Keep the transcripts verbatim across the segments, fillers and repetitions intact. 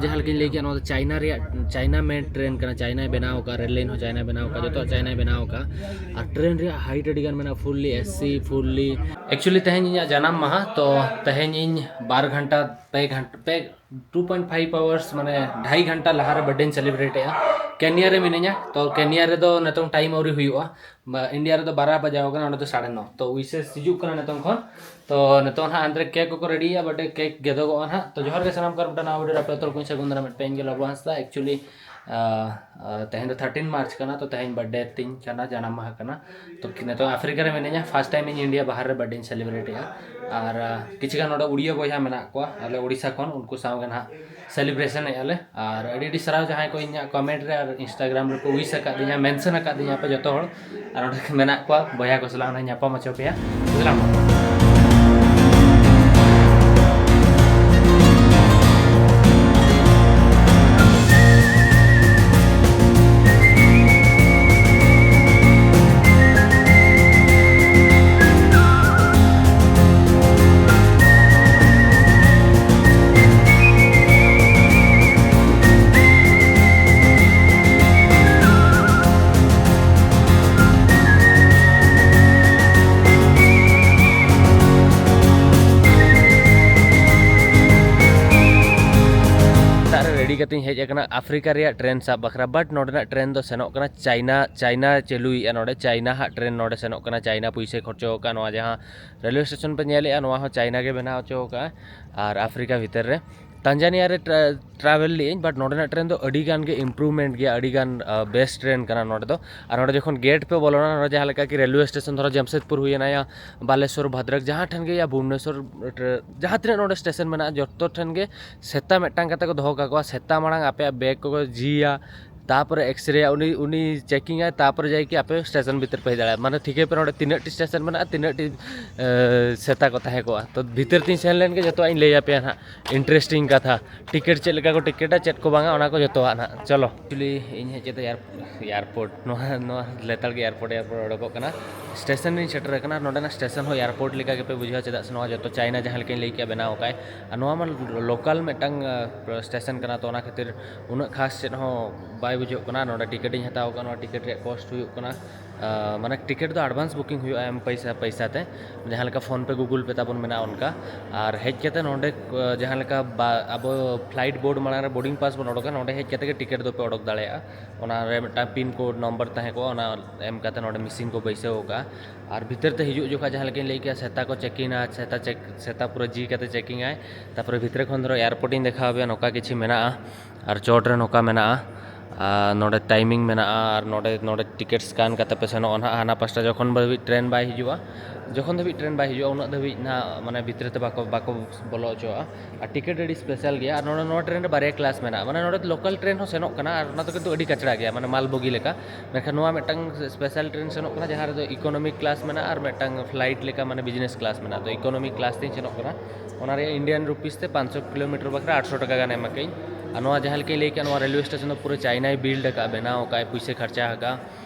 ᱡᱟᱦᱟᱸ ᱞᱮᱠᱟᱧ ᱞᱟᱹᱭ ᱠᱮᱫ, ᱱᱚᱣᱟ ᱫᱚ ᱪᱟᱭᱱᱟ ᱨᱮᱭᱟᱜ, ᱪᱟᱭᱱᱟ ᱢᱮᱰ ᱴᱨᱮᱱ ᱠᱟᱱᱟ᱾ ᱪᱟᱭᱱᱟᱭ ᱵᱮᱱᱟᱣ ᱟᱠᱟᱫᱼᱟ, ᱨᱮᱞ ᱞᱟᱭᱤᱱ ᱦᱚᱸ ᱪᱟᱭᱱᱟᱭ ᱵᱮᱱᱟᱣ ᱟᱠᱟᱫᱼᱟ, ᱡᱚᱛᱚᱣᱟᱜ ᱪᱟᱭᱱᱟᱭ ᱵᱮᱱᱟᱣ ᱟᱠᱟᱫᱼᱟ᱾ ᱟᱨ ᱴᱨᱮᱱ ᱨᱮᱭᱟᱜ ᱦᱟᱭᱤᱴ ᱟᱹᱰᱤ ᱜᱟᱱ ᱢᱮᱱᱟᱜᱼᱟ, ᱯᱷᱩᱞᱞᱤ ᱮᱥᱤ, ᱯᱷᱩᱞᱞᱤ᱾ ᱮᱠᱪᱩᱭᱮᱞᱤ ᱛᱮᱦᱮᱧ ᱤᱧᱟᱹᱜ ᱡᱟᱱᱟᱢ ᱢᱟᱦᱟ, ᱛᱚ ᱛᱮᱦᱮᱧ ᱤᱧ ᱵᱟᱨ ᱜᱷᱚᱱᱴᱟ, ᱯᱮ ᱜᱷᱚᱱᱴᱟ, ᱯᱮ, ᱴᱩ ᱯᱚᱭᱮᱱᱴ ᱯᱷᱟᱭᱤᱵᱷ ᱟᱣᱟᱨᱥ, ᱢᱟᱱᱮ ᱰᱷᱟᱭ ᱜᱷᱚᱱᱴᱟ ᱞᱟᱦᱟᱨᱮ ᱵᱟᱨᱛᱷᱰᱮᱧ ᱥᱮᱞᱤᱵᱨᱮᱴ ᱮᱫᱼᱟ᱾ ᱠᱮᱱᱤᱭᱟ ᱨᱮ ᱢᱤᱱᱟᱹᱧᱟ, ᱛᱚ ᱠᱮᱱᱤᱭᱟ ᱨᱮᱫᱚ ᱱᱤᱛᱚᱝ ᱴᱟᱭᱤᱢ ᱟᱹᱣᱨᱤ ᱦᱩᱭᱩᱜᱼᱟ᱾ ᱵᱟ-, ᱤᱱᱰᱤᱭᱟ ᱨᱮᱫᱚ ᱵᱟᱨᱚ ᱵᱟᱡᱟᱣ ᱠᱟᱱᱟ, ᱚᱸᱰᱮ ᱫᱚ ᱥᱟᱲᱮ ᱱᱚ᱾ ᱛᱚ ᱩᱭᱥᱮᱥ ᱦᱤᱡᱩᱜ ᱠᱟᱱᱟ ᱱᱤᱛᱚᱝ ᱠᱷᱚᱱ᱾ ᱛᱚ ᱱᱤᱛᱚᱝ ᱦᱟᱸᱜ ᱟᱱᱫᱨᱮ ᱠᱮᱠ ᱠᱚᱠᱚ ᱨᱮᱰᱤᱭᱟ, ᱵᱟᱴ ᱠᱮᱠ ᱜᱮᱫᱚᱜᱚᱜᱼᱟ ᱦᱟᱸᱜ᱾ ᱛᱚ ᱡᱚᱦᱟᱨ ᱜᱮ ᱥᱟᱱᱟᱢ ᱠᱚ, ᱟᱨ ᱢᱤᱫᱴᱟᱝ ᱱᱟᱣᱟ ᱵᱷᱤᱰᱤᱭᱳ ᱨᱮ ᱟᱯᱮ ᱡᱚᱛᱚ ᱦᱚᱲ ᱠᱚᱧ ᱥᱟᱹᱜᱩᱱ ᱫᱟᱨᱟᱢᱮᱫ ᱯᱮ᱾ ᱤᱧ ᱜᱮ ᱞᱚᱵᱚ ᱦᱟᱸᱥᱫᱟ᱾ ᱮᱠᱪᱩᱭᱮᱞᱤ, ᱟᱦ, ᱟᱦ, ᱛᱮᱦᱮᱧ ᱫᱚ ᱛᱷᱟᱨᱴᱤᱱ ᱢᱟᱨᱪ ᱠᱟᱱᱟ, ᱛᱚ ᱛᱮᱦᱮᱧ ᱵᱟᱨᱛᱷᱰᱮ ᱛᱤᱧ ᱠᱟᱱᱟ, ᱡᱟᱱᱟᱢ ᱢᱟᱦᱟ ᱠᱟᱱᱟ᱾ ᱛᱚ ᱱᱤᱛᱚᱝ ᱟᱯᱷᱨᱤᱠᱟ ᱨᱮ ᱢᱤᱱᱟᱹᱧᱟ, ᱯᱷᱟᱥᱴ ᱴᱟᱭᱤᱢ ᱤᱧ ᱤᱱᱰᱤᱭᱟ ᱵᱟᱦᱟᱨ ᱨᱮ ᱵᱟᱨᱛᱷᱰᱮᱧ ᱥᱮᱞᱤᱵᱨᱮᱴ ᱮᱫᱼᱟ᱾ ᱟᱨ, ᱟᱦ, ᱠᱤᱪᱷᱩ ᱜᱟᱱ ᱱᱚᱰᱮ ᱩᱲᱤᱭᱟ ᱵᱚᱭᱦᱟ ᱢᱮᱱᱟᱜ ᱠᱚᱣᱟ ᱟᱞᱮ ᱩᱲᱤᱥᱥᱟ ᱠᱷᱚᱱ, ᱩᱱᱠᱩ ᱥᱟᱶ ᱜᱮ ᱱᱟᱦᱟᱜ ᱥᱮᱞᱤᱵᱨᱮᱥᱚᱱ ᱮᱫᱼᱟ ᱞᱮ᱾ ᱟᱨ ᱟᱹᱰᱤ ᱟᱹᱰᱤ ᱥᱟᱨᱦᱟᱣ ᱡᱟᱦᱟᱸᱭ ᱠᱚ ᱤᱧᱟᱹᱜ ᱠᱚᱢᱮᱱᱴ ᱨᱮ ᱟᱨ ᱤᱱᱥᱴᱟᱜᱨᱟᱢ ᱨᱮᱠᱚ ᱣᱤᱥ ᱟᱠᱟᱫᱤᱧᱟ, ᱢᱮᱱᱥᱚᱱ ᱟᱠᱟᱫᱤᱧᱟ ᱯᱮ ᱡᱚᱛᱚ ᱦᱚᱲ᱾ ᱟᱨ ᱚᱸᱰᱮ ᱢᱮᱱᱟᱜ ᱠᱚᱣᱟ ᱵᱚᱭᱦᱟ ᱠᱚ ᱥᱟᱞᱟᱜ ᱚᱸᱰᱮ ᱧᱟᱯᱟᱢ ᱦᱚᱪᱚ ᱯᱮᱭᱟ᱾ ᱥᱟᱞᱟᱢ᱾ ᱥᱮᱛᱟᱜ ᱨᱮ ᱨᱮᱰᱤ ᱠᱟᱛᱮᱧ ᱦᱮᱡ ᱟᱠᱟᱱᱟ ᱟᱯᱷᱨᱤᱠᱟ ᱨᱮᱭᱟᱜ ᱴᱨᱮᱱ ᱥᱟᱵ ᱵᱟᱠᱷᱨᱟ, ᱵᱟᱴ ᱱᱚᱰᱮᱱᱟᱜ ᱴᱨᱮᱱ ᱫᱚ ᱥᱮᱱᱚᱜ ᱠᱟᱱᱟ ᱪᱟᱭᱱᱟ᱾ ᱪᱟᱭᱱᱟ ᱪᱟᱹᱞᱩᱭᱮᱫᱼᱟ ᱱᱚᱰᱮ, ᱪᱟᱭᱱᱟ ᱦᱟᱜ ᱴᱨᱮᱱ ᱱᱚᱰᱮ ᱥᱮᱱᱚᱜ ᱠᱟᱱᱟ᱾ ᱪᱟᱭᱱᱟ ᱯᱩᱭᱥᱟᱹᱭ ᱠᱷᱚᱨᱪᱚ ᱟᱠᱟᱫᱼᱟ᱾ ᱱᱚᱣᱟ ᱡᱟᱦᱟᱸ ᱨᱮᱞᱣᱮ ᱥᱴᱮᱥᱚᱱ ᱯᱮ ᱧᱮᱞᱮᱫᱼᱟ, ᱱᱚᱣᱟ ᱦᱚᱸ ᱪᱟᱭᱱᱟ ᱜᱮ ᱵᱮᱱᱟᱣ ᱦᱚᱪᱚ ᱟᱠᱟᱫᱼᱟ᱾ ᱟᱨ ᱟᱯᱷᱨᱤᱠᱟ ᱵᱷᱤᱛᱤᱨ ᱨᱮ ᱛᱟᱱᱡᱟᱱᱤᱭᱟ ᱨᱮ ᱴᱨᱟ-, ᱴᱨᱟᱵᱷᱮᱞ ᱞᱮᱫᱟᱹᱧ, ᱵᱟᱴ ᱱᱚᱰᱮᱱᱟᱜ ᱴᱨᱮᱱ ᱫᱚ ᱟᱹᱰᱤ ᱜᱟᱱ ᱜᱮ ᱤᱢᱯᱨᱩᱵᱷᱢᱮᱱᱴ ᱜᱮᱭᱟ, ᱟᱹᱰᱤ ᱜᱟᱱ, ᱟᱸ, ᱵᱮᱥᱴ ᱴᱨᱮᱱ ᱠᱟᱱᱟ ᱱᱚᱰᱮ ᱫᱚ᱾ ᱟᱨ ᱱᱚᱰᱮ ᱡᱚᱠᱷᱚᱱ ᱜᱮᱴ ᱯᱮ ᱵᱚᱞᱚᱱᱟ, ᱱᱚᱰᱮ ᱡᱟᱦᱟᱸ ᱞᱮᱠᱟ ᱠᱤ ᱨᱮᱞᱣᱮ ᱥᱴᱮᱥᱚᱱ, ᱫᱷᱚᱨᱚ ᱡᱟᱢᱥᱮᱫᱽᱯᱩᱨ ᱦᱩᱭᱮᱱᱟ, ᱭᱟ ᱵᱟᱞᱮᱥᱚᱨ, ᱵᱷᱟᱫᱨᱚᱠ, ᱡᱟᱦᱟᱸ ᱴᱷᱮᱱ ᱜᱮ, ᱭᱟ ᱵᱷᱩᱵᱽᱱᱮᱥᱚᱨ, ᱴᱨᱮ-, ᱡᱟᱦᱟᱸ ᱛᱤᱱᱟᱹᱜ ᱱᱚᱰᱮ ᱥᱴᱮᱥᱚᱱ ᱢᱮᱱᱟᱜᱼᱟ, ᱡᱚᱛᱚ ᱴᱷᱮᱱ ᱜᱮ ᱥᱮᱛᱟ ᱢᱤᱫᱴᱟᱝ ᱠᱟᱛᱮ ᱠᱚ ᱫᱚᱦᱚ ᱠᱟᱠᱚᱣᱟ᱾ ᱥᱮᱛᱟ ᱢᱟᱲᱟᱝ ᱟᱯᱮᱭᱟᱜ ᱵᱮᱜᱽ ᱠᱚᱠᱚ ᱡᱤᱭᱟ, ᱛᱟᱯᱚᱨᱮ ᱮᱠᱥᱨᱮᱭᱟ, ᱩᱱᱤ ᱩᱱᱤ ᱪᱮᱠᱤᱝ ᱟᱭ, ᱛᱟᱯᱚᱨᱮ ᱡᱟᱭ ᱠᱤ ᱟᱯᱮ ᱥᱴᱮᱥᱚᱱ ᱵᱷᱤᱛᱤᱨ ᱯᱮ ᱦᱮᱡ ᱫᱟᱲᱮᱭᱟᱜᱼᱟ᱾ ᱢᱟᱱᱮ ᱴᱷᱤᱠᱟᱹᱭ ᱯᱮ ᱱᱚᱰᱮ ᱛᱤᱱᱟᱹᱜ ᱴᱤ ᱥᱴᱮᱥᱚᱱ ᱢᱮᱱᱟᱜᱼᱟ, ᱛᱤᱱᱟᱹᱜ ᱴᱤ ᱥᱮᱛᱟ ᱠᱚ ᱛᱟᱦᱮᱸ ᱠᱚᱜᱼᱟ᱾ ᱛᱚ ᱵᱷᱤᱛᱤᱨ ᱛᱤᱧ ᱥᱮᱱ ᱞᱮᱱ ᱜᱮ ᱡᱚᱛᱚᱣᱟᱜ ᱤᱧ ᱞᱟᱹᱭ ᱟᱯᱮᱭᱟ ᱱᱟᱦᱟᱜ᱾ ᱤᱱᱴᱟᱨᱮᱥᱴᱤᱝ ᱠᱟᱛᱷᱟ, ᱴᱤᱠᱤᱴ ᱪᱮᱫ ᱞᱮᱠᱟ ᱠᱚ ᱴᱤᱠᱤᱴᱟ, ᱪᱮᱫ ᱠᱚ ᱵᱟᱝᱟ, ᱚᱱᱟ ᱠᱚ ᱡᱚᱛᱚᱣᱟᱜ ᱱᱟᱦᱟᱜ᱾ ᱪᱚᱞᱚ, actually ᱤᱧ ᱦᱮᱡ ᱠᱟᱛᱮ ᱮᱭᱟᱨᱯᱳᱨᱴ, ᱱᱚᱣᱟ ᱱᱚᱣᱟ ᱞᱮᱛᱟᱲ ᱜᱮ ᱮᱭᱟᱨᱯᱳᱨᱴ ᱮᱭᱟᱨᱯᱳᱨᱴ ᱚᱰᱚᱠᱚᱜ ᱠᱟᱱᱟ᱾ ᱥᱴᱮᱥᱚᱱ ᱨᱤᱧ ᱥᱮᱴᱮᱨ ᱟᱠᱟᱱᱟ᱾ ᱱᱚᱰᱮᱱᱟᱜ ᱥᱴᱮᱥᱚᱱ ᱦᱚᱸ ᱮᱭᱟᱨᱯᱳᱨᱴ ᱞᱮᱠᱟ ᱜᱮᱯᱮ ᱵᱩᱡᱷᱟᱹᱣᱟ, ᱪᱮᱫᱟᱜ ᱥᱮ ᱱᱚᱣᱟ ᱡᱚᱛᱚ ᱪᱟᱭᱱᱟ ᱡᱟᱦᱟᱸ ᱞᱮᱠᱟᱧ ᱞᱟᱹᱭ ᱠᱮᱜᱼᱟ ᱵᱮᱱᱟᱣ ᱟᱠᱟᱫ᱾ ᱟᱨ ᱱᱚᱣᱟ ᱢᱟ ᱞᱳᱠᱟᱞ ᱢᱤᱫᱴᱟᱝ ᱥᱴᱮᱥᱚᱱ ᱠᱟᱱᱟ, ᱛᱚ ᱚᱱᱟ ᱠᱷᱟᱹᱛᱤᱨ ᱩᱱᱟᱹᱜ ᱠᱷᱟᱥ ᱪᱮᱫ ᱦᱚᱸ ᱵᱟᱭ ᱵᱩᱡᱷᱟᱹᱜ ᱠᱟᱱᱟ᱾ ᱱᱚᱰᱮ ᱴᱤᱠᱤᱴ ᱤᱧ ᱦᱟᱛᱟᱣ ᱟᱠᱟᱫ, ᱱᱚᱣᱟ ᱴᱤᱠᱤᱴ ᱨᱮᱭᱟᱜ ᱠᱚᱥᱴ ᱦᱩᱭᱩᱜ ᱠᱟᱱᱟ, ᱟᱸ, ᱢᱟᱱᱮ ᱴᱤᱠᱤᱴ ᱫᱚ ᱮᱰᱵᱷᱟᱱᱥ ᱵᱩᱠᱤᱝ ᱦᱩᱭᱩᱜᱼᱟ ᱮᱢ ᱯᱚᱭᱥᱟ ᱯᱚᱭᱥᱟ ᱛᱮ, ᱡᱟᱦᱟᱸ ᱞᱮᱠᱟ PhonePe, Google Pay ᱛᱟᱵᱚᱱ ᱢᱮᱱᱟᱜᱼᱟ ᱚᱱᱠᱟ᱾ ᱟᱨ ᱦᱮᱡ ᱠᱟᱛᱮ ᱱᱚᱰᱮ, ᱟᱸ, ᱡᱟᱦᱟᱸ ᱞᱮᱠᱟ ᱵᱟ-, ᱟᱵᱚ ᱯᱷᱞᱟᱭᱤᱴ ᱵᱳᱨᱰ ᱢᱟᱲᱟᱝ ᱨᱮ ᱵᱳᱨᱰᱤᱝ ᱯᱟᱥ ᱵᱚᱱ ᱚᱰᱚᱠᱟ, ᱱᱚᱰᱮ ᱦᱮᱡ ᱠᱟᱛᱮ ᱜᱮ ᱴᱤᱠᱤᱴ ᱫᱚᱯᱮ ᱚᱰᱚᱠ ᱫᱟᱲᱮᱭᱟᱜᱼᱟ᱾ ᱚᱱᱟ ᱨᱮ ᱢᱤᱫᱴᱟᱝ ᱯᱤᱱ ᱠᱳᱰ ᱱᱚᱢᱵᱚᱨ ᱛᱟᱦᱮᱸ ᱠᱚᱜᱼᱟ, ᱚᱱᱟ ᱮᱢ ᱠᱟᱛᱮ ᱱᱚᱰᱮ ᱢᱮᱥᱤᱱ ᱠᱚ ᱵᱟᱹᱭᱥᱟᱹᱣ ᱟᱠᱟᱫᱼᱟ᱾ ᱟᱨ ᱵᱷᱤᱛᱟᱹᱨ ᱛᱮ ᱦᱤᱡᱩᱜ ᱡᱚᱠᱷᱟᱡ ᱡᱟᱦᱟᱸ ᱞᱮᱠᱟᱧ ᱞᱟᱹᱭ ᱠᱮᱜᱼᱟ, ᱥᱮᱛᱟ ᱠᱚ ᱪᱮᱠᱤᱝᱟ, ᱥᱮᱛᱟ ᱪᱮᱠ, ᱥᱮᱛᱟ ᱯᱩᱨᱟᱹ ᱡᱤ ᱠᱟᱛᱮ ᱪᱮᱠᱤᱝ ᱟᱭ᱾ ᱛᱟᱯᱚᱨᱮ ᱵᱷᱤᱛᱨᱤ ᱠᱷᱚᱱ ᱫᱷᱚᱨᱚ ᱮᱭᱟᱨᱯᱳᱨᱴ ᱤᱧ ᱫᱮᱠᱷᱟᱣ ᱟᱯᱮᱭᱟ, ᱱᱚᱝᱠᱟ ᱠᱤᱪᱷᱩ ᱢᱮᱱᱟᱜᱼᱟ᱾ ᱟᱨ ᱪᱚᱴ ᱨᱮ ᱱᱚᱝᱠᱟ ᱢᱮᱱᱟᱜᱼᱟ᱾ ᱟᱨ ᱱᱚᱰᱮ ᱴᱟᱭᱢᱤᱝ ᱢᱮᱱᱟᱜᱼᱟ, ᱟᱨ ᱱᱚᱰᱮ, ᱱᱚᱰᱮ ᱴᱤᱠᱤᱴ ᱥᱠᱮᱱ ᱠᱟᱛᱮ ᱯᱮ ᱥᱮᱱᱚᱜᱼᱟ ᱱᱟᱦᱟᱜ ᱦᱟᱱᱟ ᱯᱟᱥᱴᱟ᱾ ᱡᱚᱠᱷᱚᱱ ᱫᱷᱟᱹᱵᱤᱡ ᱴᱨᱮᱱ ᱵᱟᱭ ᱦᱤᱡᱩᱜᱼᱟ, ᱡᱚᱠᱷᱚᱱ ᱫᱷᱟᱹᱵᱤᱡ ᱴᱨᱮᱱ ᱵᱟᱭ ᱦᱤᱡᱩᱜᱼᱟ, ᱩᱱᱟᱹᱜ ᱫᱷᱟᱹᱵᱤᱡ ᱱᱟᱦᱟᱜ ᱢᱟᱱᱮ ᱵᱷᱤᱛᱨᱤ ᱛᱮ ᱵᱟᱠᱚ, ᱵᱟᱠᱚ ᱵᱚᱞᱚ ᱦᱚᱪᱚᱣᱟᱜᱼᱟ᱾ ᱟᱨ ᱴᱤᱠᱤᱴ ᱟᱹᱰᱤ ᱥᱯᱮᱥᱟᱞ ᱜᱮᱭᱟ᱾ ᱟᱨ ᱱᱚᱰᱮ, ᱱᱚᱣᱟ ᱴᱨᱮᱱ ᱨᱮ ᱵᱟᱨᱭᱟ ᱠᱞᱟᱥ ᱢᱮᱱᱟᱜᱼᱟ, ᱢᱟᱱᱮ ᱱᱚᱰᱮ ᱞᱳᱠᱟᱞ ᱴᱨᱮᱱ ᱦᱚᱸ ᱥᱮᱱᱚᱜ ᱠᱟᱱᱟ, ᱟᱨ ᱚᱱᱟ ᱫᱚ ᱠᱤᱱᱛᱩ ᱟᱹᱰᱤ ᱠᱟᱪᱲᱟ ᱜᱮᱭᱟ, ᱢᱟᱱᱮ ᱢᱟᱞ ᱵᱚᱜᱤ ᱞᱮᱠᱟ᱾ ᱢᱮᱱᱠᱷᱟᱱ ᱱᱚᱣᱟ ᱢᱤᱫᱴᱟᱝ ᱥᱯᱮᱥᱟᱞ ᱴᱨᱮᱱ ᱥᱮᱱᱚᱜ ᱠᱟᱱᱟ, ᱡᱟᱦᱟᱸ ᱨᱮᱫᱚ ᱤᱠᱳᱱᱚᱢᱤ ᱠᱞᱟᱥ ᱢᱮᱱᱟᱜᱼᱟ ᱟᱨ ᱢᱤᱫᱴᱟᱝ ᱯᱷᱞᱟᱭᱤᱴ ᱞᱮᱠᱟ, ᱢᱟᱱᱮ ᱵᱤᱡᱽᱱᱮᱥ ᱠᱞᱟᱥ ᱢᱮᱱᱟᱜᱼᱟ᱾ ᱛᱚ ᱤᱠᱳᱱᱚᱢᱤ ᱠᱞᱟᱥ ᱛᱤᱧ ᱥᱮᱱᱚᱜ ᱠᱟᱱᱟ᱾ ᱚᱱᱟ ᱨᱮᱭᱟᱜ ᱤᱱᱰᱤᱭᱟᱱ ᱨᱩᱯᱤᱥ ᱛᱮ ᱯᱟᱸᱪᱥᱚ ᱠᱤᱞᱳᱢᱤᱴᱟᱨ ᱵᱟᱠᱷᱨᱟ ᱟᱴᱥᱚ ᱴᱟᱠᱟ ᱜᱟᱱ ᱮᱢ ᱟᱠᱟᱫᱟᱹᱧ᱾ ᱟᱨ ᱱᱚᱣᱟ ᱡᱟᱦᱟᱸ ᱞᱮᱠᱟᱧ ᱞᱟᱹᱭ ᱠᱮᱜᱼᱟ, ᱱᱚᱣᱟ ᱨᱮᱞᱣᱮ ᱥᱴᱮᱥᱚᱱ ᱫᱚ ᱯᱩᱨᱟᱹ ᱪᱟᱭᱱᱟᱭ ᱵᱤᱞᱰ ᱟᱠᱟᱫᱼᱟ, ᱵᱮᱱᱟᱣ ᱟᱠᱟᱫᱼᱟᱭ, ᱯᱩᱭᱥᱟᱹ ᱠᱷᱚᱨᱪᱟ ᱟᱠᱟᱫᱼᱟ᱾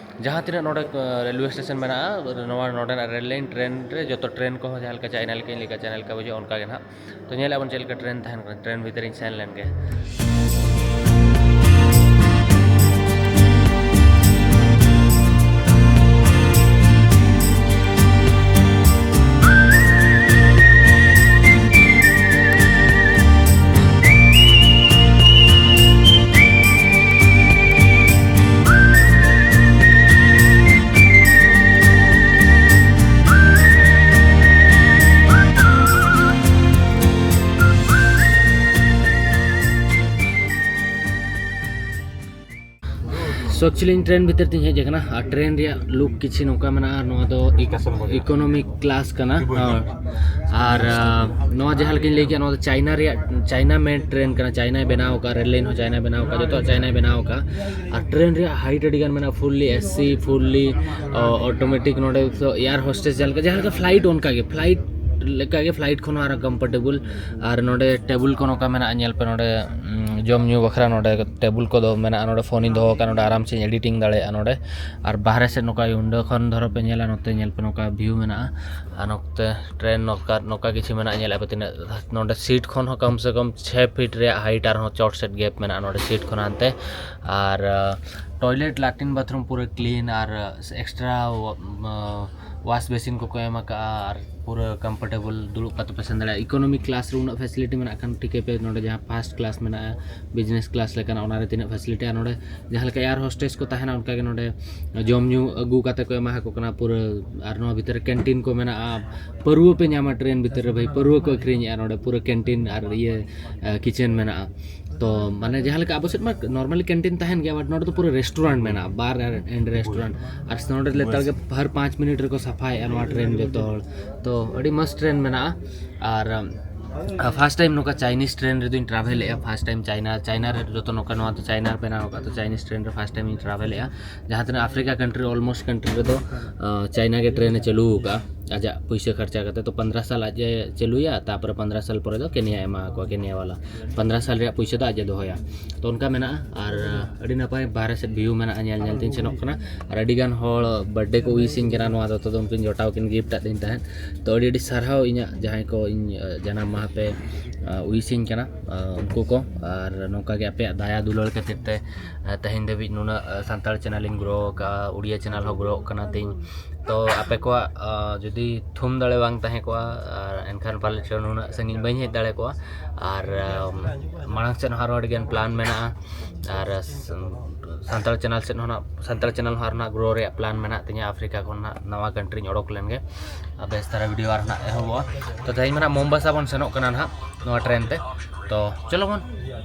ᱡᱟᱦᱟᱸ ᱛᱤᱱᱟᱹᱜ ᱱᱚᱰᱮ, ᱟᱸ, ᱨᱮᱞᱣᱮ ᱥᱴᱮᱥᱚᱱ ᱢᱮᱱᱟᱜᱼᱟ, ᱱᱚᱣᱟ ᱱᱚᱰᱮᱱᱟᱜ ᱨᱮᱞ ᱞᱟᱭᱤᱱ ᱴᱨᱮᱱ ᱨᱮ ᱡᱚᱛᱚ ᱴᱨᱮᱱ ᱠᱚᱦᱚᱸ ᱡᱟᱦᱟᱸ ᱞᱮᱠᱟ ᱪᱟᱭᱱᱟ ᱞᱮᱠᱟᱧ ᱞᱟᱹᱭ ᱠᱮᱜᱼᱟ, ᱪᱟᱭᱱᱟ ᱞᱮᱠᱟ ᱵᱩᱡᱷᱟᱹᱜᱼᱟ, ᱚᱱᱠᱟ ᱜᱮ ᱱᱟᱦᱟᱜ᱾ ᱛᱚ ᱧᱮᱞᱮᱫ ᱵᱚᱱ ᱪᱮᱫ ᱞᱮᱠᱟ ᱴᱨᱮᱱ ᱛᱟᱦᱮᱱ ᱠᱟᱱᱟ, ᱴᱨᱮᱱ ᱵᱷᱤᱛᱨᱤᱧ ᱥᱮᱱ ᱞᱮᱱ ᱜᱮ᱾ ᱮᱠᱪᱩᱭᱮᱞᱤ ᱤᱧ ᱴᱨᱮᱱ ᱵᱷᱤᱛᱤᱨ ᱛᱤᱧ ᱦᱮᱡ ᱟᱠᱟᱱᱟ ᱟᱨ ᱴᱨᱮᱱ ᱨᱮᱭᱟᱜ ᱞᱩᱠ ᱠᱤᱪᱷᱤ ᱱᱚᱝᱠᱟ ᱢᱮᱱᱟᱜᱼᱟ᱾ ᱱᱚᱣᱟ ᱫᱚ ᱤᱠᱳᱱᱚᱢᱤᱠ ᱠᱞᱟᱥ ᱠᱟᱱᱟ᱾ ᱟᱨ ᱱᱚᱣᱟ ᱡᱟᱦᱟᱸ ᱞᱮᱠᱟᱧ ᱞᱟᱹᱭ ᱠᱮᱫᱟ, ᱱᱚᱣᱟ ᱫᱚ ᱪᱟᱭᱱᱟ ᱨᱮᱭᱟᱜ, ᱪᱟᱭᱱᱟ ᱢᱮᱰ ᱴᱨᱮᱱ ᱠᱟᱱᱟ᱾ ᱪᱟᱭᱱᱟᱭ ᱵᱮᱱᱟᱣ ᱟᱠᱟᱫ, ᱨᱮᱞ ᱞᱟᱭᱤᱱ ᱦᱚᱸ ᱪᱟᱭᱱᱟᱭ ᱵᱮᱱᱟᱣ ᱟᱠᱟᱫ, ᱡᱚᱛᱚ ᱪᱟᱭᱱᱟᱭ ᱵᱮᱱᱟᱣ ᱟᱠᱟᱫ᱾ ᱟᱨ ᱴᱨᱮᱱ ᱨᱮᱭᱟᱜ ᱦᱟᱭᱤᱴ ᱟᱹᱰᱤ ᱜᱟᱱ ᱢᱮᱱᱟᱜᱼᱟ, ᱯᱷᱩᱞᱞᱤ ᱮᱥᱤ, ᱯᱷᱩᱞᱞᱤ ᱚᱴᱳᱢᱮᱴᱤᱠ᱾ ᱱᱚᱰᱮ ᱫᱚ ᱮᱭᱟᱨ ᱦᱳᱥᱴᱮᱥ ᱡᱟᱦᱟᱸ ᱞᱮᱠᱟ, ᱡᱟᱦᱟᱸ ᱞᱮᱠᱟ ᱯᱷᱞᱟᱭᱤᱴ, ᱚᱱᱠᱟ ᱜᱮ ᱯᱷᱞᱟᱭᱤᱴ ᱞᱮᱠᱟ ᱜᱮ, ᱯᱷᱞᱟᱭᱤᱴ ᱠᱷᱚᱱ ᱦᱚᱸ ᱟᱨᱚ ᱠᱚᱢᱯᱷᱳᱨᱴᱮᱵᱚᱞ᱾ ᱟᱨ ᱱᱚᱰᱮ ᱴᱮᱵᱩᱞ ᱠᱚ ᱱᱚᱝᱠᱟ ᱢᱮᱱᱟᱜᱼᱟ, ᱧᱮᱞ ᱯᱮ ᱱᱚᱰᱮ, ᱩᱸ, ᱡᱚᱢ ᱧᱩ ᱵᱟᱠᱷᱨᱟ ᱱᱚᱰᱮ ᱴᱮᱵᱩᱞ ᱠᱚᱫᱚ ᱢᱮᱱᱟᱜᱼᱟ᱾ ᱱᱚᱰᱮ ᱯᱷᱳᱱᱤᱧ ᱫᱚᱦᱚ ᱟᱠᱟᱫ, ᱱᱚᱰᱮ ᱟᱨᱟᱢ ᱥᱮᱧ ᱮᱰᱤᱴᱤᱝ ᱫᱟᱲᱮᱭᱟᱜᱼᱟ ᱱᱚᱰᱮ᱾ ᱟᱨ ᱵᱟᱦᱨᱮ ᱥᱮᱫ ᱱᱚᱝᱠᱟ ᱩᱭᱤᱱᱰᱳ ᱠᱷᱚᱱ ᱫᱷᱚᱨᱚ ᱯᱮ ᱧᱮᱞᱟ, ᱱᱚᱛᱮ ᱧᱮᱞ ᱯᱮ ᱱᱚᱝᱠᱟ ᱵᱷᱤᱭᱩ ᱢᱮᱱᱟᱜᱼᱟ᱾ ᱟᱨ ᱱᱚᱛᱮ ᱴᱨᱮᱱ ᱱᱚᱝᱠᱟ, ᱱᱚᱝᱠᱟ ᱠᱤᱪᱷᱩ ᱢᱮᱱᱟᱜᱼᱟ, ᱧᱮᱞᱮᱫ ᱯᱮ ᱛᱤᱱᱟᱹᱜ ᱱᱚᱰᱮ ᱥᱤᱴ ᱠᱷᱚᱱ ᱦᱚᱸ ᱠᱚᱢ ᱥᱮ ᱠᱚᱢ ᱪᱷᱚᱭ ᱯᱷᱤᱴ ᱨᱮᱭᱟᱜ ᱦᱟᱭᱤᱴ ᱟᱨᱦᱚᱸ ᱪᱚᱴ ᱥᱮᱫ ᱜᱮᱯ ᱢᱮᱱᱟᱜᱼᱟ ᱱᱚᱰᱮ ᱥᱤᱴ ᱠᱷᱚᱱ ᱦᱟᱱᱛᱮ᱾ ᱟᱨ ᱴᱚᱭᱞᱮᱴ, ᱞᱟᱴᱨᱤᱱ, ᱵᱟᱛᱷᱨᱩᱢ ᱯᱩᱨᱟᱹ ᱠᱞᱤᱱ ᱟᱨ ᱮᱠᱥᱴᱨᱟ ᱣᱟᱥ ᱵᱮᱥᱤᱱ ᱠᱚᱠᱚ ᱮᱢ ᱟᱠᱟᱫᱼᱟ ᱟᱨ ᱯᱩᱨᱟᱹ ᱠᱚᱢᱯᱷᱳᱨᱴᱮᱵᱚᱞ ᱫᱩᱲᱩᱵ ᱠᱟᱛᱮ ᱯᱮ ᱥᱮᱱ ᱫᱟᱲᱮᱭᱟᱜᱼᱟ᱾ ᱤᱠᱳᱱᱚᱢᱤ ᱠᱞᱟᱥ ᱨᱮ ᱩᱱᱟᱹᱜ ᱯᱷᱮᱥᱤᱞᱤᱴᱤ ᱢᱮᱱᱟᱜ ᱠᱷᱟᱱ ᱴᱷᱤᱠᱟᱹᱭ ᱯᱮ, ᱱᱚᱰᱮ ᱡᱟᱦᱟᱸ ᱯᱷᱟᱨᱥᱴ ᱠᱞᱟᱥ ᱢᱮᱱᱟᱜᱼᱟ, ᱵᱤᱡᱽᱱᱮᱥ ᱠᱞᱟᱥ ᱞᱮᱠᱟᱱᱟᱜ, ᱚᱱᱟᱨᱮ ᱛᱤᱱᱟᱹᱜ ᱯᱷᱮᱥᱤᱞᱤᱴᱤ᱾ ᱟᱨ ᱱᱚᱰᱮ ᱡᱟᱦᱟᱸ ᱞᱮᱠᱟ ᱮᱭᱟᱨ ᱦᱳᱥᱴᱮᱥ ᱠᱚ ᱛᱟᱦᱮᱱᱟ, ᱚᱱᱠᱟᱜᱮ ᱱᱚᱰᱮ ᱡᱚᱢ ᱧᱩ ᱟᱹᱜᱩ ᱠᱟᱛᱮ ᱠᱚ ᱮᱢᱟ ᱠᱚ ᱠᱟᱱᱟ ᱯᱩᱨᱟᱹ᱾ ᱟᱨ ᱱᱚᱣᱟ ᱵᱷᱤᱛᱤᱨ ᱨᱮ ᱠᱮᱱᱴᱤᱱ ᱠᱚ ᱢᱮᱱᱟᱜᱼᱟ, ᱯᱟᱹᱨᱣᱟᱹ ᱯᱮ ᱧᱟᱢᱟ ᱴᱨᱮᱱ ᱵᱷᱤᱛᱤᱨ ᱨᱮ ᱵᱷᱟᱹᱭ, ᱯᱟᱹᱨᱣᱟᱹ ᱠᱚ ᱟᱹᱠᱷᱨᱤᱧᱮᱫᱼᱟ ᱱᱚᱰᱮ ᱯᱩᱨᱟᱹ ᱠᱮᱱᱴᱤᱱ ᱟᱨ ᱤᱭᱟᱹ ᱠᱤᱪᱮᱱ ᱢᱮᱱᱟᱜᱼᱟ᱾ ᱛᱚ ᱢᱟᱱᱮ ᱡᱟᱦᱟᱸ ᱞᱮᱠᱟ ᱟᱵᱚ ᱥᱮᱫ ᱢᱟ ᱱᱚᱨᱢᱟᱞᱤ ᱠᱮᱱᱴᱤᱱ ᱛᱟᱦᱮᱱ ᱜᱮᱭᱟ, but ᱱᱚᱰᱮ ᱫᱚ ᱯᱩᱨᱟᱹ ᱨᱮᱥᱴᱩᱨᱮᱱᱴ ᱢᱮᱱᱟᱜᱼᱟ, ᱵᱟᱨ ᱮᱱᱰ ᱨᱮᱥᱴᱩᱨᱮᱱᱴ᱾ ᱟᱨ ᱱᱚᱰᱮ ᱞᱮᱛᱟᱲ ᱜᱮ ᱦᱟᱨ ᱯᱟᱸᱪ ᱢᱤᱱᱤᱴ ᱨᱮᱠᱚ ᱥᱟᱯᱷᱟᱭᱮᱫᱼᱟ ᱱᱚᱣᱟ ᱴᱨᱮᱱ ᱡᱚᱛᱚ ᱦᱚᱲ᱾ ᱛᱚ ᱟᱹᱰᱤ ᱢᱚᱡᱽ ᱴᱨᱮᱱ ᱢᱮᱱᱟᱜᱼᱟ᱾ ᱟᱨ ᱯᱷᱟᱥᱴ ᱴᱟᱭᱤᱢ ᱱᱚᱝᱠᱟ ᱪᱟᱭᱱᱤᱡᱽ ᱴᱨᱮᱱ ᱨᱮᱫᱚᱧ ᱴᱨᱟᱵᱷᱮᱞᱮᱫᱼᱟ, ᱯᱷᱟᱥᱴ ᱴᱟᱭᱤᱢ ᱪᱟᱭᱱᱟ, ᱪᱟᱭᱱᱟ ᱨᱮ ᱡᱚᱛᱚ ᱱᱚᱝᱠᱟ ᱱᱚᱣᱟ ᱫᱚ ᱪᱟᱭᱱᱟ ᱨᱮ ᱵᱮᱱᱟᱣ ᱟᱠᱟᱫ, ᱛᱚ ᱪᱟᱭᱱᱤᱡᱽ ᱴᱨᱮᱱ ᱨᱮ ᱯᱷᱟᱥᱴ ᱴᱟᱭᱤᱢ ᱤᱧ ᱴᱨᱟᱵᱷᱮᱞᱮᱫᱼᱟ᱾ ᱡᱟᱦᱟᱸ ᱛᱤᱱᱟᱹᱜ ᱟᱯᱷᱨᱤᱠᱟ ᱠᱟᱱᱴᱨᱤ, ᱚᱞᱢᱳᱥᱴ ᱠᱟᱱᱴᱨᱤ ᱨᱮᱫᱚ ᱪᱟᱭᱱᱟ ᱜᱮ ᱴᱨᱮᱱ ᱮ ᱪᱟᱹᱞᱩ ᱟᱠᱟᱫᱼᱟ ᱟᱡᱟᱜ ᱯᱩᱭᱥᱟᱹ ᱠᱷᱚᱨᱪᱟ ᱠᱟᱛᱮ᱾ ᱛᱚ ᱯᱚᱱᱫᱽᱨᱚ ᱥᱟᱞ ᱟᱡ ᱮ ᱪᱟᱹᱞᱩᱭᱟ, ᱛᱟᱨᱯᱚᱨᱮ ᱯᱚᱱᱫᱽᱨᱚ ᱥᱟᱞ ᱯᱚᱨᱮ ᱫᱚ ᱠᱮᱱᱤᱭᱟ ᱮᱢᱟ ᱠᱚᱣᱟ, ᱠᱮᱱᱤᱭᱟ ᱵᱟᱞᱟ᱾ ᱯᱚᱱᱫᱽᱨᱚ ᱥᱟᱞ ᱨᱮᱭᱟᱜ ᱯᱩᱭᱥᱟᱹ ᱫᱚ ᱟᱡ ᱮ ᱫᱚᱦᱚᱭᱟ᱾ ᱛᱚ ᱚᱱᱠᱟ ᱢᱮᱱᱟᱜᱼᱟ᱾ ᱟᱨ ᱟᱹᱰᱤ ᱱᱟᱯᱟᱭ ᱵᱟᱦᱨᱮ ᱥᱮᱫ ᱵᱷᱤᱭᱩ ᱢᱮᱱᱟᱜᱼᱟ, ᱧᱮᱞ ᱧᱮᱞ ᱛᱤᱧ ᱥᱮᱱᱚᱜ ᱠᱟᱱᱟ᱾ ᱟᱨ ᱟᱹᱰᱤ ᱜᱟᱱ ᱦᱚᱲ ᱵᱟᱨᱛᱷᱰᱮ ᱠᱚ ᱩᱭᱤᱥᱤᱧ ᱠᱟᱱᱟ, ᱱᱚᱣᱟ ᱫᱚ ᱛᱚ ᱩᱱᱠᱤᱱ ᱡᱚᱴᱟᱣ ᱠᱤᱱ ᱜᱤᱯᱷᱴ ᱟᱫ ᱫᱤᱧ ᱛᱟᱦᱮᱸᱫ᱾ ᱛᱚ ᱟᱹᱰᱤ ᱟᱹᱰᱤ ᱥᱟᱨᱦᱟᱣ ᱤᱧᱟᱹᱜ ᱡᱟᱦᱟᱸᱭ ᱠᱚ ᱤᱧ ᱡᱟᱱᱟᱢ ᱢᱟᱦᱟ ᱯᱮ ᱩᱭᱤᱥᱤᱧ ᱠᱟᱱᱟ, ᱩᱱᱠᱩ ᱠᱚ᱾ ᱟᱨ ᱱᱚᱝᱠᱟ ᱜᱮ ᱟᱯᱮᱭᱟᱜ ᱫᱟᱭᱟ ᱫᱩᱞᱟᱹᱲ ᱠᱷᱟᱹᱛᱤᱨ ᱛᱮ ᱛᱮᱦᱮᱧ ᱫᱷᱟᱹᱵᱤᱡ ᱱᱩᱱᱟᱹᱜ ᱥᱟᱱᱛᱟᱲ ᱪᱮᱱᱮᱞ ᱤᱧ ᱜᱨᱳ ᱟᱠᱟᱫᱼᱟ, ᱩᱲᱤᱭᱟ ᱪᱮᱱᱮᱞ ᱦᱚᱸ ᱜᱨᱳ ᱠᱟᱱᱟ ᱛᱤᱧ᱾ ᱛᱚ ᱟᱯᱮ ᱠᱚᱣᱟᱜ ᱡᱩᱫᱤ ᱛᱷᱩᱢ ᱫᱟᱲᱮ ᱵᱟᱝ ᱛᱟᱦᱮᱸ ᱠᱚᱜᱼᱟ, ᱟᱨ ᱮᱱᱠᱷᱟᱱ ᱯᱟᱞᱮᱫ ᱪᱚ ᱱᱩᱱᱟᱹᱜ ᱥᱟᱺᱜᱤᱧ ᱵᱟᱹᱧ ᱦᱮᱡ ᱫᱟᱲᱮ ᱠᱚᱜᱼᱟ᱾ ᱟᱨ ᱢᱟᱲᱟᱝ ᱥᱮᱫ ᱦᱚᱸ ᱟᱨᱚ ᱟᱹᱰᱤᱜᱟᱱ ᱯᱞᱟᱱ ᱢᱮᱱᱟᱜᱼᱟ᱾ ᱟᱨ ᱥᱟᱱᱛᱟᱲ ᱪᱮᱱᱮᱞ ᱥᱮᱫ ᱦᱚᱸ ᱱᱟᱜ, ᱥᱟᱱᱛᱟᱲ ᱪᱮᱱᱮᱞ ᱦᱚᱸ ᱟᱨ ᱱᱟᱜ ᱜᱨᱳ ᱨᱮᱭᱟᱜ ᱯᱞᱟᱱ ᱢᱮᱱᱟᱜ ᱛᱤᱧᱟᱹ, ᱟᱯᱷᱨᱤᱠᱟ ᱠᱷᱚᱱ ᱱᱟᱜ ᱱᱟᱣᱟ ᱠᱟᱱᱴᱨᱤᱧ ᱚᱰᱚᱠ ᱞᱮᱱ ᱜᱮ᱾ ᱵᱮᱥ ᱫᱷᱟᱨᱟ ᱵᱷᱤᱰᱤᱭᱳ ᱟᱨ ᱱᱟᱜ ᱮᱦᱚᱵᱚᱜᱼᱟ᱾ ᱛᱚ ᱛᱮᱦᱮᱧ ᱢᱟ ᱱᱟᱜ ᱢᱳᱢᱵᱟᱥᱟ ᱵᱚᱱ ᱥᱮᱱᱚᱜ ᱠᱟᱱᱟ ᱱᱟᱦᱟᱜ ᱱᱚᱣᱟ ᱴᱨᱮᱱ ᱛᱮ᱾ ᱛᱚ ᱪᱚᱞᱚ ᱵᱚᱱ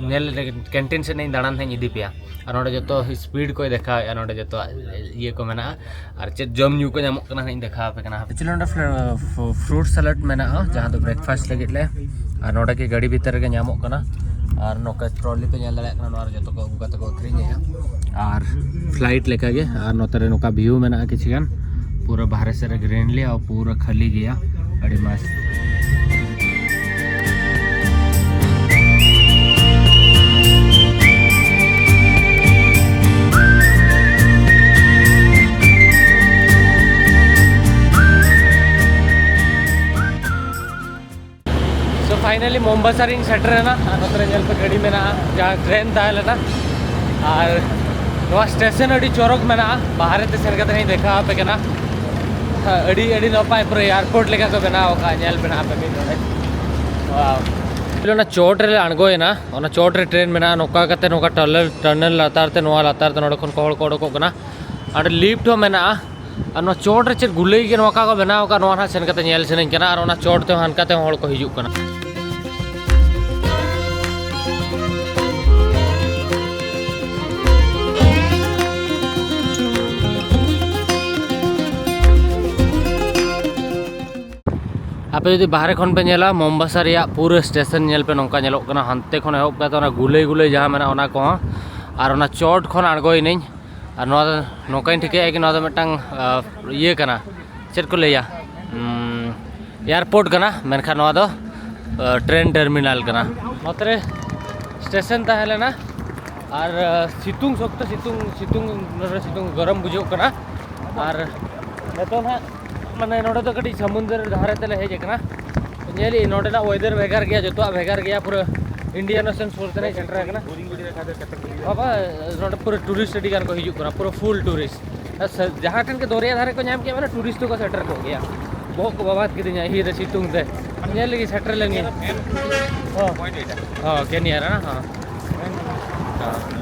ᱧᱮᱞ ᱞᱮᱜᱮ, ᱠᱮᱱᱴᱤᱱ ᱥᱮᱫ ᱤᱧ ᱫᱟᱬᱟᱱ ᱦᱟᱸᱜ ᱤᱧ ᱤᱫᱤ ᱯᱮᱭᱟ᱾ ᱟᱨ ᱱᱚᱰᱮ ᱡᱚᱛᱚ ᱥᱯᱤᱰ ᱠᱚᱭ ᱫᱮᱠᱷᱟᱣᱮᱫᱼᱟ, ᱱᱚᱰᱮ ᱡᱚᱛᱚᱣᱟᱜ ᱤᱭᱟᱹ ᱠᱚ ᱢᱮᱱᱟᱜᱼᱟ᱾ ᱟᱨ ᱪᱮᱫ ᱡᱚᱢ ᱧᱩ ᱠᱚ ᱧᱟᱢᱚᱜ ᱠᱟᱱᱟ ᱦᱟᱸᱜ ᱤᱧ ᱫᱮᱠᱷᱟᱣ ᱟᱯᱮ ᱠᱟᱱᱟ᱾ ᱮᱠᱪᱩᱭᱮᱞᱤ ᱱᱚᱰᱮ ᱯᱷᱨᱩᱴ ᱥᱟᱞᱟᱰ ᱢᱮᱱᱟᱜᱼᱟ, ᱡᱟᱦᱟᱸ ᱫᱚ ᱵᱨᱮᱠᱯᱷᱟᱥᱴ ᱞᱟᱹᱜᱤᱫ ᱞᱮ, ᱟᱨ ᱱᱚᱰᱮ ᱜᱮ ᱜᱟᱹᱰᱤ ᱵᱷᱤᱛᱤᱨ ᱨᱮᱜᱮ ᱧᱟᱢᱚᱜ ᱠᱟᱱᱟ᱾ ᱟᱨ ᱱᱚᱝᱠᱟ ᱴᱨᱚᱞᱤ ᱯᱮ ᱧᱮᱞ ᱫᱟᱲᱮᱭᱟᱜ ᱠᱟᱱᱟ, ᱱᱚᱣᱟ ᱨᱮ ᱡᱚᱛᱚ ᱠᱚ ᱟᱹᱜᱩ ᱠᱟᱛᱮ ᱠᱚ ᱟᱹᱠᱷᱨᱤᱧᱮᱫᱼᱟ᱾ ᱟᱨ ᱯᱷᱞᱟᱭᱤᱴ ᱞᱮᱠᱟᱜᱮ, ᱟᱨ ᱱᱚᱛᱮ ᱨᱮ ᱱᱚᱝᱠᱟ ᱵᱷᱤᱭᱩ ᱢᱮᱱᱟᱜᱼᱟ ᱠᱤᱪᱷᱩ ᱜᱟᱱ, ᱯᱩᱨᱟᱹ ᱵᱟᱦᱨᱮ ᱥᱮᱫ ᱨᱮ ᱜᱨᱤᱱᱞᱤ ᱟᱨ ᱯᱩᱨᱟᱹ ᱠᱷᱟᱹᱞᱤ ᱜᱮᱭᱟ, ᱟᱹᱰᱤ ᱢᱚᱡᱽ᱾ So finally ᱢᱳᱢᱵᱟᱥᱟ ᱨᱤᱧ ᱥᱮᱴᱮᱨ ᱮᱱᱟ᱾ ᱟᱨ ᱱᱚᱛᱮ ᱨᱮ ᱧᱮᱞ ᱯᱮ, ᱜᱟᱹᱰᱤ ᱢᱮᱱᱟᱜᱼᱟ, ᱡᱟᱦᱟᱸ ᱴᱨᱮᱱ ᱛᱟᱦᱮᱸ ᱞᱮᱱᱟ᱾ ᱟᱨ ᱱᱚᱣᱟ ᱥᱴᱮᱥᱚᱱ ᱟᱹᱰᱤ ᱪᱚᱨᱚᱠ ᱢᱮᱱᱟᱜᱼᱟ, ᱵᱟᱦᱨᱮ ᱛᱮ ᱥᱮᱱ ᱠᱟᱛᱮ ᱤᱧ ᱫᱮᱠᱷᱟᱣ ᱟᱯᱮ ᱠᱟᱱᱟ᱾ ᱦᱮᱸ, ᱟᱹᱰᱤ ᱟᱹᱰᱤ ᱱᱟᱯᱟᱭ, ᱯᱩᱨᱟᱹ ᱮᱭᱟᱨᱯᱳᱨᱴ ᱞᱮᱠᱟ ᱠᱚ ᱵᱮᱱᱟᱣ ᱟᱠᱟᱫᱼᱟ᱾ ᱧᱮᱞ ᱯᱮ ᱱᱟᱦᱟᱜ ᱯᱮ ᱢᱤᱫ ᱱᱚᱰᱮ᱾ ᱚᱱᱟ ᱪᱚᱴ ᱨᱮᱞᱮ ᱟᱬᱜᱚᱭᱮᱱᱟ, ᱚᱱᱟ ᱪᱚᱴ ᱨᱮ ᱴᱨᱮᱱ ᱢᱮᱱᱟᱜᱼᱟ᱾ ᱱᱚᱝᱠᱟ ᱠᱟᱛᱮ ᱱᱚᱝᱠᱟ ᱴᱟᱱᱮᱞ, ᱴᱟᱱᱮᱞ ᱞᱟᱛᱟᱨ ᱛᱮ, ᱱᱚᱣᱟ ᱞᱟᱛᱟᱨ ᱛᱮ ᱱᱚᱰᱮ ᱠᱷᱚᱱ ᱠᱚ ᱦᱚᱲ ᱠᱚ ᱚᱰᱚᱠᱚᱜ ᱠᱟᱱᱟ᱾ ᱟᱨ ᱞᱤᱯᱴ ᱦᱚᱸ ᱢᱮᱱᱟᱜᱼᱟ᱾ ᱟᱨ ᱱᱚᱣᱟ ᱪᱚᱴ ᱨᱮ ᱪᱮᱫ ᱜᱩᱞᱟᱹᱭ ᱜᱮ ᱱᱚᱝᱠᱟ ᱠᱚ ᱵᱮᱱᱟᱣ ᱟᱠᱟᱫ, ᱱᱚᱣᱟ ᱱᱟᱦᱟᱜ ᱥᱮᱱ ᱠᱟᱛᱮ ᱧᱮᱞ ᱥᱟᱱᱟᱧ ᱠᱟᱱᱟ᱾ ᱟᱨ ᱚᱱᱟ ᱪᱚᱴ ᱛᱮᱦᱚᱸ ᱦᱟᱱᱠᱟ ᱛᱮᱦᱚᱸ ᱦᱚᱲ ᱠᱚ ᱦᱤᱡᱩᱜ ᱠᱟᱱᱟ᱾ ᱟᱯᱮ ᱡᱩᱫᱤ ᱵᱟᱦᱨᱮ ᱠᱷᱚᱱ ᱯᱮ ᱧᱮᱞᱟ, ᱢᱳᱢᱵᱟᱥᱟ ᱨᱮᱭᱟᱜ ᱯᱩᱨᱟᱹ ᱥᱴᱮᱥᱚᱱ ᱧᱮᱞ ᱯᱮ, ᱱᱚᱝᱠᱟ ᱧᱮᱞᱚᱜ ᱠᱟᱱᱟ᱾ ᱦᱟᱱᱛᱮ ᱠᱷᱚᱱ ᱮᱦᱚᱵ ᱠᱟᱛᱮ ᱚᱱᱟ ᱜᱩᱞᱟᱹᱭ ᱜᱩᱞᱟᱹᱭ ᱡᱟᱦᱟᱸ ᱢᱮᱱᱟᱜᱼᱟ, ᱚᱱᱟ ᱠᱚᱦᱚᱸ, ᱟᱨ ᱚᱱᱟ ᱪᱚᱴ ᱠᱷᱚᱱ ᱟᱬᱜᱚᱭᱮᱱᱟᱹᱧ᱾ ᱟᱨ ᱱᱚᱣᱟ ᱫᱚ ᱱᱚᱝᱠᱟᱧ ᱴᱷᱤᱠᱟᱹᱭᱮᱫᱼᱟ ᱠᱤ ᱱᱚᱣᱟ ᱫᱚ ᱢᱤᱫᱴᱟᱝ, ᱟ, ᱤᱭᱟᱹ ᱠᱟᱱᱟ, ᱪᱮᱫ ᱠᱚ ᱞᱟᱹᱭᱟ, ᱩᱢ, ᱮᱭᱟᱨᱯᱳᱨᱴ ᱠᱟᱱᱟ, ᱢᱮᱱᱠᱷᱟᱱ ᱱᱚᱣᱟ ᱫᱚ, ᱟ, ᱴᱨᱮᱱ ᱴᱟᱨᱢᱤᱱᱟᱞ ᱠᱟᱱᱟ᱾ ᱱᱚᱛᱮ ᱨᱮ ᱥᱴᱮᱥᱚᱱ ᱛᱟᱦᱮᱸ ᱞᱮᱱᱟ᱾ ᱟᱨ, ᱟ, ᱥᱤᱛᱩᱝ, ᱥᱚᱠᱛᱚ ᱥᱤᱛᱩᱝ, ᱥᱤᱛᱩᱝ, ᱱᱚᱰᱮ ᱥᱤᱛᱩᱝ, ᱜᱚᱨᱚᱢ ᱵᱩᱡᱷᱟᱹᱜ ᱠᱟᱱᱟ᱾ ᱟᱨ ᱱᱤᱛᱚᱜ ᱱᱟᱦᱟᱜ ᱢᱟᱱᱮ ᱱᱚᱰᱮ ᱫᱚ ᱠᱟᱹᱴᱤᱡ ᱥᱚᱢᱩᱫᱨᱚ ᱫᱷᱟᱨᱮ ᱛᱮᱞᱮ ᱦᱮᱡ ᱟᱠᱟᱱᱟ᱾ ᱧᱮᱞ ᱤᱧ, ᱱᱚᱰᱮᱱᱟᱜ ᱣᱮᱫᱟᱨ ᱵᱷᱮᱜᱟᱨ ᱜᱮᱭᱟ, ᱡᱚᱛᱚᱣᱟᱜ ᱵᱷᱮᱜᱟᱨ ᱜᱮᱭᱟ, ᱯᱩᱨᱟᱹ ᱤᱱᱰᱤᱭᱟᱱ ᱳᱥᱮᱱ ᱥᱩᱨ ᱛᱮᱞᱮ ᱥᱮᱴᱮᱨ ᱟᱠᱟᱱᱟ᱾ ᱵᱟᱵᱟ, ᱱᱚᱰᱮ ᱯᱩᱨᱟᱹ ᱴᱩᱨᱤᱥᱴ ᱟᱹᱰᱤ ᱜᱟᱱ ᱠᱚ ᱦᱤᱡᱩᱜ ᱠᱟᱱᱟ, ᱯᱩᱨᱟᱹ ᱯᱷᱩᱞ ᱴᱩᱨᱤᱥᱴ᱾ ᱟᱨ ᱥᱟ-, ᱡᱟᱦᱟᱸ ᱴᱷᱮᱱ ᱜᱮ ᱫᱚᱨᱭᱟ ᱫᱷᱟᱨᱮ ᱠᱚ ᱧᱟᱢ ᱠᱮᱫ, ᱢᱟᱱᱮ ᱴᱩᱨᱤᱥᱴ ᱫᱚᱠᱚ ᱥᱮᱴᱮᱨ ᱠᱚᱜ ᱜᱮᱭᱟ᱾ ᱵᱚᱦᱚᱜ ᱠᱚ ᱵᱟᱵᱟᱫ ᱠᱤᱫᱤᱧᱟ ᱤᱭᱟᱹ ᱨᱮ, ᱥᱤᱛᱩᱝ ᱛᱮ᱾ ᱧᱮᱞ ᱞᱟᱹᱜᱤᱫ ᱥᱮᱴᱮᱨ ᱞᱮᱱ ᱜᱮ᱾ ᱦᱚᱸ᱾ ᱦᱚᱸ, ᱠᱮᱱᱤᱭᱟ ᱨᱮ, ᱦᱚᱸ᱾ ᱦᱚᱸ᱾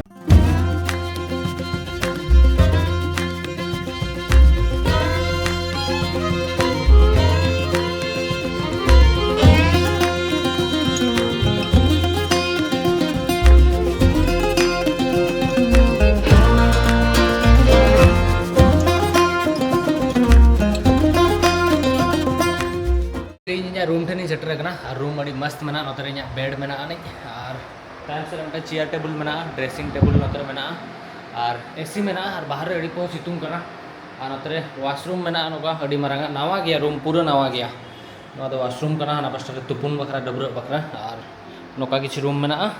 ᱟᱨ ᱨᱩᱢ ᱟᱹᱰᱤ ᱢᱚᱥᱛ ᱢᱮᱱᱟᱜᱼᱟ᱾ ᱱᱚᱛᱮ ᱨᱮ ᱤᱧᱟᱹᱜ ᱵᱮᱰ ᱢᱮᱱᱟᱜᱼᱟ ᱟᱹᱱᱤᱡ, ᱟᱨ ᱛᱟᱭᱚᱢ ᱥᱮᱫ ᱨᱮ ᱢᱤᱫᱴᱮᱱ ᱪᱮᱭᱟᱨ ᱴᱮᱵᱩᱞ ᱢᱮᱱᱟᱜᱼᱟ, ᱰᱨᱮᱥᱤᱝ ᱴᱮᱵᱩᱞ ᱱᱚᱛᱮ ᱨᱮ ᱢᱮᱱᱟᱜᱼᱟ, ᱟᱨ ᱮᱥᱤ ᱢᱮᱱᱟᱜᱼᱟ, ᱟᱨ ᱵᱟᱦᱨᱮ ᱟᱹᱰᱤ ᱯᱚᱦᱚ ᱥᱤᱛᱩᱝ ᱠᱟᱱᱟ᱾ ᱟᱨ ᱱᱚᱛᱮ ᱨᱮ ᱣᱟᱥᱨᱩᱢ ᱢᱮᱱᱟᱜᱼᱟ, ᱱᱚᱝᱠᱟ ᱟᱹᱰᱤ ᱢᱟᱨᱟᱝ ᱟᱜ, ᱱᱟᱣᱟ ᱜᱮᱭᱟ ᱨᱩᱢ, ᱯᱩᱨᱟᱹ ᱱᱟᱣᱟ ᱜᱮᱭᱟ᱾ ᱱᱚᱣᱟ ᱫᱚ ᱣᱟᱥᱨᱩᱢ ᱠᱟᱱᱟ, ᱦᱟᱱᱟ ᱯᱟᱥᱴᱟ ᱨᱮ ᱛᱩᱯᱩᱱ ᱵᱟᱠᱷᱨᱟ, ᱰᱟᱹᱵᱽᱨᱟᱹᱜ ᱵᱟᱠᱷᱨᱟ, ᱟᱨ ᱱᱚᱝᱠᱟ ᱠᱤᱪᱷᱩ ᱨᱩᱢ ᱢᱮᱱᱟᱜᱼᱟ᱾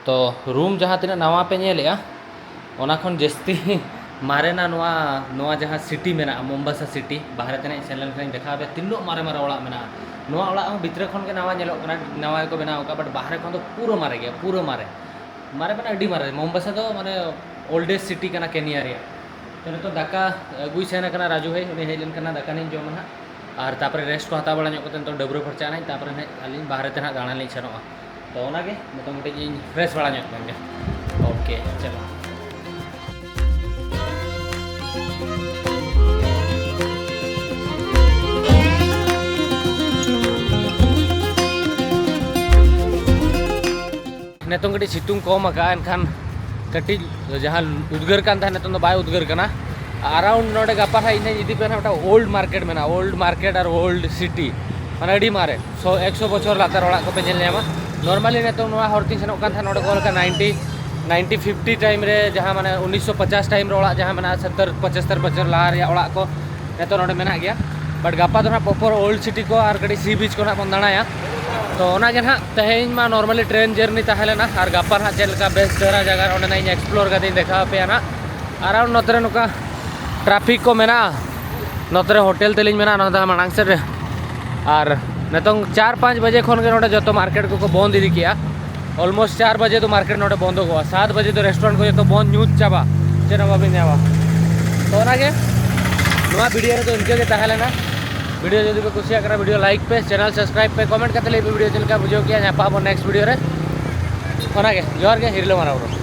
ᱛᱚ ᱨᱩᱢ ᱡᱟᱦᱟᱸ ᱛᱤᱱᱟᱹᱜ ᱱᱟᱣᱟ ᱯᱮ ᱧᱮᱞᱮᱜᱼᱟ, ᱚᱱᱟ ᱠᱷᱚᱱ ᱡᱟᱹᱥᱛᱤ ᱢᱟᱨᱮᱱᱟ ᱱᱚᱣᱟ, ᱱᱚᱣᱟ ᱡᱟᱦᱟᱸ ᱥᱤᱴᱤ ᱢᱮᱱᱟᱜᱼᱟ, ᱢᱳᱢᱵᱟᱥᱟ ᱥᱤᱴᱤ, ᱵᱟᱦᱨᱮ ᱛᱮ ᱱᱟᱜ ᱤᱧ ᱥᱮᱱ ᱞᱮᱱᱠᱷᱟᱱ ᱤᱧ ᱫᱮᱠᱷᱟᱣ ᱟᱯᱮᱭᱟ ᱛᱤᱱᱟᱹᱜ ᱢᱟᱨᱮ ᱢᱟᱨᱮ ᱚᱲᱟᱜ ᱢᱮᱱᱟᱜᱼᱟ᱾ ᱱᱚᱣᱟ ᱚᱲᱟᱜ ᱦᱚᱸ ᱵᱷᱤᱛᱨᱤ ᱠᱷᱚᱱ ᱜᱮ ᱱᱟᱣᱟ ᱧᱮᱞᱚᱜ ᱠᱟᱱᱟ, ᱱᱟᱣᱟ ᱜᱮᱠᱚ ᱵᱮᱱᱟᱣ ᱟᱠᱟᱫᱼᱟ, but ᱵᱟᱦᱨᱮ ᱠᱷᱚᱱ ᱫᱚ ᱯᱩᱨᱟᱹ ᱢᱟᱨᱮ ᱜᱮᱭᱟ, ᱯᱩᱨᱟᱹ ᱢᱟᱨᱮ᱾ ᱢᱟᱨᱮ ᱢᱟᱱᱮ ᱟᱹᱰᱤ ᱢᱟᱨᱮ᱾ ᱢᱳᱢᱵᱟᱥᱟ ᱫᱚ ᱢᱟᱱᱮ oldest city ᱠᱟᱱᱟ ᱠᱮᱱᱤᱭᱟ ᱨᱮᱭᱟᱜ᱾ ᱛᱚ ᱱᱤᱛᱚᱜ ᱫᱟᱠᱟ ᱟᱹᱜᱩᱭ ᱥᱮᱱ ᱟᱠᱟᱱᱟ ᱨᱟᱡᱩ ᱵᱷᱟᱭ, ᱩᱱᱤ ᱦᱮᱡ ᱞᱮᱱᱠᱷᱟᱱ ᱱᱟᱜ ᱫᱟᱠᱟ ᱱᱟᱜ ᱤᱧ ᱡᱚᱢᱟ ᱱᱟᱜ, ᱟᱨ ᱛᱟᱨᱯᱚᱨᱮ ᱨᱮᱥᱴ ᱠᱚ ᱦᱟᱛᱟᱣ ᱵᱟᱲᱟ ᱧᱚᱜ ᱠᱟᱛᱮ ᱱᱤᱛᱚᱜ ᱰᱟᱹᱵᱽᱨᱟᱹ ᱯᱷᱟᱨᱪᱟᱜᱼᱟ ᱱᱟᱜ, ᱛᱟᱨᱯᱚᱨᱮ ᱱᱟᱜ ᱟᱹᱞᱤᱧ ᱵᱟᱦᱨᱮ ᱛᱮ ᱱᱟᱜ ᱫᱟᱬᱟᱱ ᱞᱤᱧ ᱥᱮᱱᱚᱜᱼᱟ᱾ ᱛᱚ ᱚᱱᱟᱜᱮ ᱱᱤᱛᱚᱝ ᱠᱟᱹᱴᱤᱡ ᱤᱧ ᱯᱷᱨᱮᱥ ᱵᱟᱲᱟ ᱧᱚᱜ ᱞᱮᱱ ᱜᱮ᱾ ᱳᱠᱮ, ᱪᱚᱞᱚ᱾ ᱱᱤᱛᱚᱝ ᱠᱟᱹᱴᱤᱡ ᱥᱤᱛᱩᱝ ᱠᱚᱢ ᱟᱠᱟᱫᱼᱟ, ᱮᱱᱠᱷᱟᱱ ᱠᱟᱹᱴᱤᱡ ᱡᱟᱦᱟᱸ ᱩᱫᱽᱜᱟᱹᱨ ᱠᱟᱱ ᱛᱟᱦᱮᱸᱫ, ᱱᱤᱛᱚᱝ ᱫᱚ ᱵᱟᱭ ᱩᱫᱽᱜᱟᱹᱨ ᱠᱟᱱᱟ᱾ ᱟᱨᱟᱣᱩᱱᱰ ᱱᱚᱰᱮ ᱜᱟᱯᱟ ᱦᱟᱸᱜ ᱤᱧ ᱦᱟᱸᱜ ᱤᱫᱤ ᱯᱮᱭᱟ ᱦᱟᱸᱜ ᱢᱤᱫᱴᱟᱝ ᱳᱞᱰ ᱢᱟᱨᱠᱮᱴ ᱢᱮᱱᱟᱜᱼᱟ, ᱳᱞᱰ ᱢᱟᱨᱠᱮᱴ ᱟᱨ ᱳᱞᱰ ᱥᱤᱴᱤ, ᱢᱟᱱᱮ ᱟᱹᱰᱤ ᱢᱟᱨᱮ, ᱥᱚ ᱮᱠᱥᱚ ᱵᱚᱪᱷᱚᱨ ᱞᱟᱛᱟᱨ ᱚᱲᱟᱜ ᱠᱚᱯᱮ ᱧᱮᱞ ᱧᱟᱢᱟ᱾ ᱱᱚᱨᱢᱟᱞᱤ ᱱᱤᱛᱚᱝ ᱱᱚᱣᱟ ᱦᱚᱨ ᱛᱤᱧ ᱥᱮᱱᱚᱜ ᱠᱟᱱ ᱛᱟᱦᱮᱸᱫ, ᱱᱚᱰᱮ ᱠᱚ ᱚᱞ ᱠᱟᱜᱼᱟ ᱱᱟᱭᱤᱱᱴᱤ, ᱱᱟᱭᱤᱱᱴᱤ ᱯᱷᱤᱯᱴᱤ ᱴᱟᱭᱤᱢ ᱨᱮ, ᱡᱟᱦᱟᱸ ᱢᱟᱱᱮ ᱩᱱᱤᱥᱥᱚ ᱯᱚᱪᱟᱥ ᱴᱟᱭᱤᱢ ᱨᱮ ᱚᱲᱟᱜ ᱡᱟᱦᱟᱸ ᱢᱮᱱᱟᱜᱼᱟ, ᱥᱚᱛᱛᱚᱨ ᱯᱚᱪᱟᱛᱛᱚᱨ ᱵᱚᱪᱷᱚᱨ ᱞᱟᱦᱟ ᱨᱮᱭᱟᱜ ᱚᱲᱟᱜ ᱠᱚ ᱱᱤᱛᱚᱜ ᱱᱚᱰᱮ ᱢᱮᱱᱟᱜ ᱜᱮᱭᱟ᱾ ᱵᱟᱴ ᱜᱟᱯᱟ ᱫᱚ ᱱᱟᱜ ᱯᱨᱚᱯᱚᱨ ᱳᱞᱰ ᱥᱤᱴᱤ ᱠᱚ ᱟᱨ ᱠᱟᱹᱴᱤᱡ ᱥᱤ ᱵᱤᱪ ᱠᱚ ᱱᱟᱜ ᱵᱚᱱ ᱫᱟᱬᱟᱭᱟ᱾ ᱛᱚ ᱚᱱᱟᱜᱮ ᱱᱟᱜ ᱛᱮᱦᱮᱧ ᱢᱟ ᱱᱚᱨᱢᱟᱞᱤ ᱴᱨᱮᱱ ᱡᱟᱨᱱᱤ ᱛᱟᱦᱮᱸ ᱞᱮᱱᱟ, ᱟᱨ ᱜᱟᱯᱟ ᱱᱟᱜ ᱪᱮᱫ ᱞᱮᱠᱟ ᱵᱮᱥ ᱫᱷᱟᱨᱟ ᱡᱟᱭᱜᱟ ᱚᱸᱰᱮᱱᱟᱜ ᱤᱧ ᱮᱠᱥᱯᱞᱳᱨ ᱠᱟᱛᱮ ᱤᱧ ᱫᱮᱠᱷᱟᱣ ᱟᱯᱮᱭᱟ ᱱᱟᱜ᱾ ᱟᱨ ᱱᱚᱛᱮ ᱨᱮ ᱱᱚᱝᱠᱟ ᱴᱨᱟᱯᱷᱤᱠ ᱠᱚ ᱢᱮᱱᱟᱜᱼᱟ, ᱱᱚᱛᱮ ᱨᱮ ᱦᱳᱴᱮᱞ ᱛᱟᱹᱞᱤᱧ ᱢᱮᱱᱟᱜᱼᱟ ᱱᱚᱛᱮ ᱢᱟᱲᱟᱝ ᱥᱮᱫ ᱨᱮ᱾ ᱟᱨ ᱱᱤᱛᱚᱝ ᱪᱟᱨ ᱯᱟᱸᱪ ᱵᱟᱡᱮ ᱠᱷᱚᱱ ᱜᱮ ᱱᱚᱰᱮ ᱡᱚᱛᱚ ᱢᱟᱨᱠᱮᱴ ᱠᱚᱠᱚ ᱵᱚᱱᱫ ᱤᱫᱤ ᱠᱮᱜᱼᱟ᱾ ᱚᱞᱢᱳᱥᱴ ᱪᱟᱨ ᱵᱟᱡᱮ ᱫᱚ ᱢᱟᱨᱠᱮᱴ ᱱᱚᱰᱮ ᱵᱚᱱᱫᱚᱜᱚᱜᱼᱟ, ᱥᱟᱛ ᱵᱟᱡᱮ ᱫᱚ ᱨᱮᱥᱴᱩᱨᱮᱱᱴ ᱠᱚ ᱡᱚᱛᱚ ᱵᱚᱱᱫ, ᱧᱩᱛ ᱪᱟᱵᱟ, ᱪᱮᱫ ᱦᱚᱸ ᱵᱟᱵᱤᱱ ᱧᱟᱢᱟ᱾ ᱛᱚ ᱚᱱᱟᱜᱮ ᱱᱚᱣᱟ ᱵᱷᱤᱰᱤᱭᱳ ᱨᱮᱫᱚ ᱤᱱᱠᱟᱹ ᱜᱮ ᱛᱟᱦᱮᱸ ᱞᱮᱱᱟ᱾ ᱵᱷᱤᱰᱤᱭᱳ ᱡᱩᱫᱤ ᱯᱮ ᱠᱩᱥᱤᱭᱟᱜ ᱠᱟᱱᱟ, ᱵᱷᱤᱰᱤᱭᱳ ᱞᱟᱭᱤᱠ ᱯᱮ, ᱪᱮᱱᱮᱞ ᱥᱟᱵᱥᱠᱨᱟᱭᱤᱵ ᱯᱮ, ᱠᱚᱢᱮᱱᱴ ᱠᱟᱛᱮ ᱞᱟᱹᱭ ᱯᱮ ᱵᱷᱤᱰᱤᱭᱳ ᱪᱮᱫ ᱞᱮᱠᱟ ᱵᱩᱡᱷᱟᱹᱣ ᱠᱮᱜᱼᱟ᱾ ᱧᱟᱯᱟᱢ ᱟᱵᱚᱱ ᱱᱮᱠᱥᱴ ᱵᱷᱤᱰᱤᱭᱳ ᱨᱮ᱾ ᱚᱱᱟᱜᱮ ᱡᱚᱦᱟᱨ ᱜᱮ, ᱦᱤᱨᱞᱟᱹ ᱢᱟᱨᱟᱝ ᱵᱩᱨᱩ᱾